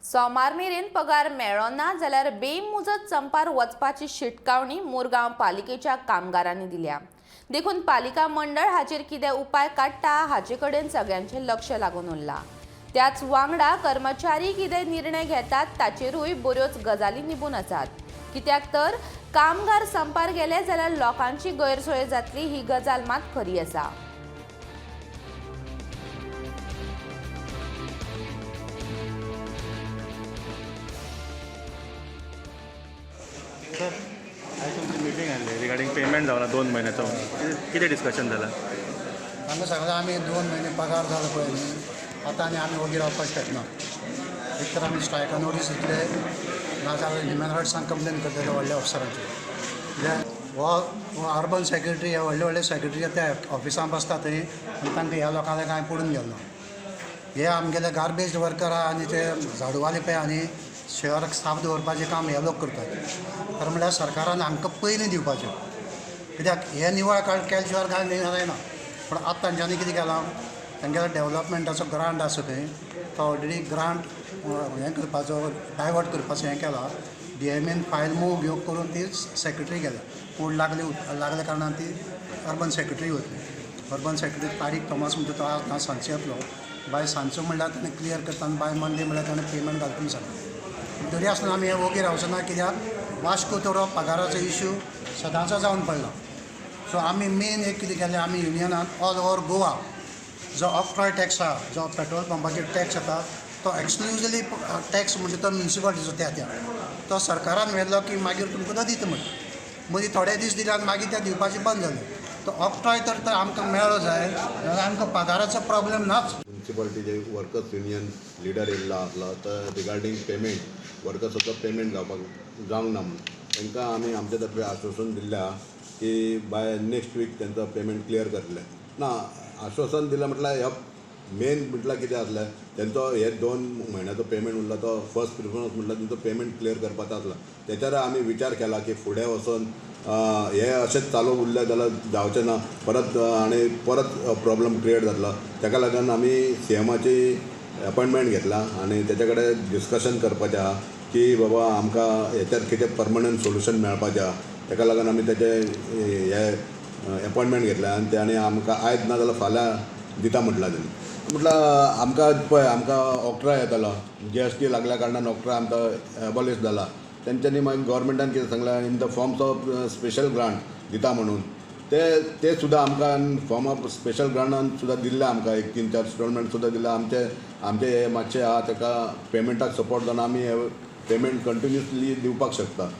सोमार मेरेन पगार मेळ्ळो ना जाल्यार बेमुजत संपार वचपाची शिटकावणी मुरगांव पालिकेच्या कामगारांनी दिल्या. देखून पालिका मंडळ हाचेर कितें उपाय काडटा हाचे कडेन सगळ्यांचें लक्ष लागून उरलां. त्याच वांगडा कर्मचारी कितें निर्णय घेतात ताचेरूय बऱ्योच गजाली निबून आसात. कित्याक तर कामगार संपार गेले जाल्यार लोकांची गैरसोय जातली ही गजाल मात खरी आसा. सर, आयज तुमची मिटींग आसली रिगार्डींग पेमेंट जावना 2 म्हयन्याचो. कितें डिस्कशन जालां? तांकां सांगलां, आमी 2 म्हयने पगार जालो पळय न्ही, आतां आनी आमी वगी रावपाक शकना. एक तर आमी स्ट्रायका नोटीस दितले, नाजाल्यार ह्युमन रायट्सान कंप्लेन करतले व्हडल्या ऑफिसरांचेर. कित्याक हो अर्बन सेक्रेटरी, हे व्हडले व्हडले सेक्रेटरी त्या ऑफिसान बसता थंय आनी तांकां ह्या लोकांक कांय पडून गेलो ना. हे आमगेले गार्बेज वर्कर आहा आनी ते झाडूवाले पळय आनी शहर साफ दवरपाचें काम हे लोक करतात. तर म्हणल्यार सरकारान हांकां पयलीं दिवपाचें, कित्याक हे निवळ काड केल्या शिवाय कांय जायना. पूण आतां तांच्यांनी कितें केलां, तांगेलो डेवलपमेंटाचो ग्रांट आसा थंय, तो ऑलरेडी ग्रांट हें करपाचो, डायवर्ट करपाचो हें केलां. डीएमएन फायल मूव घेवन करून ती सेक्रेटरी गेल्या. कोड लागले लागल्या कारणान ती अर्बन सेक्रेटरी वतली. अर्बन सेक्रेटरी तारीक थॉमस म्हणटा तो आज सांजचो येतलो. बाय सांजचो म्हणल्यार ताणें क्लियर करता आनी बाय मंडे म्हणल्यार ताणें पेमेंट घालता म्हूण सांगलां. तरी आसतना आमी हे वोगी रावचो ना, कित्याक वास्को तर हो पगाराचो इशू सदांचो जावन पडला. सो आमी मेन एक कितें केलें, आमी युनियनान ऑल ओवर गोवा जो ऑक्ट्रॉय टॅक्स आहा, जो पेट्रोल पंपाचेर टॅक्स येता, तो एक्सक्लुजिवली टॅक्स म्हणजे तो म्युनिसिपालिटीचो, त्या त्या तो सरकारान व्हेलो की मागीर तुमकां तो दिता म्हण मदीं थोडे दीस दिले आनी मागीर ते दिवपाचें बंद जालें. तो ऑक्ट्रॉय तर आमकां मेळ्ळो जाय जाल्यार आमकां पगाराचो प्रॉब्लेम नाच. म्युनिसिपालिटीचे वर्कर्स युनियन लिडर येयल्लो आसलो. तर रिगार्डींग पेमेंट, वर्कर्साचो पेमेंट जावपाक जावंक ना म्हणून तांकां आमी आमच्या तर्फे आश्वासन दिल्लें आहा की बाय नेक्स्ट वीक तेंचो पेमेंट क्लियर करतले. ना, आश्वासन दिलें म्हटल्यार ह्या मेन म्हटल्यार कितें आसलें, तेंचो हे 2 म्हयन्याचो पेमेंट उरला, तो फर्स्ट प्रिफरन्स म्हटल्यार तेंचो पेमेंट क्लियर करपाचो आसलो. तेच्यार आमी विचार केला की फुडें वचोन हे अशेंच चालू उरलें जाल्यार जावचें ना परत आनी परत प्रॉब्लम क्रिएट जातलो. ताका लागून आमी सीएमाची अपॉयंटमेंट घेतला आनी तेच्या कडेन डिस्कशन करपाचें आहा की बाबा आमकां हेच्यार कितें परमनंट सोल्युशन मेळपाचें आहा. ताका लागून आमी तेचे हे अपॉयंटमेंट घेतल्या आनी ताणें आमकां आयज ना जाल्यार फाल्यां दिता म्हटलां. तेणी म्हटल्यार आमकां पळय, आमकां ऑक्ट्रॉय येतालो, जीएसटी लागल्या कारणान ऑक्ट्रॉय आमकां एबॉलिश जाला. तेंच्यांनी मागीर गव्हर्मेंटान कितें सांगलां, in the forms of special grant दिता म्हणून. ते ते सुद्दां आमकां इन फॉर्म ऑफ स्पेशल ग्रांटान सुद्दां दिल्ले. आमकां एक तीन चार इन्स्टॉलमेंट सुद्दां दिले. आमचे आमचे हे मातशे आहा, ताका पेमेंटाक सपोर्ट जावन आमी हे पेमेंट कंटिन्युअसली दिवपाक शकता.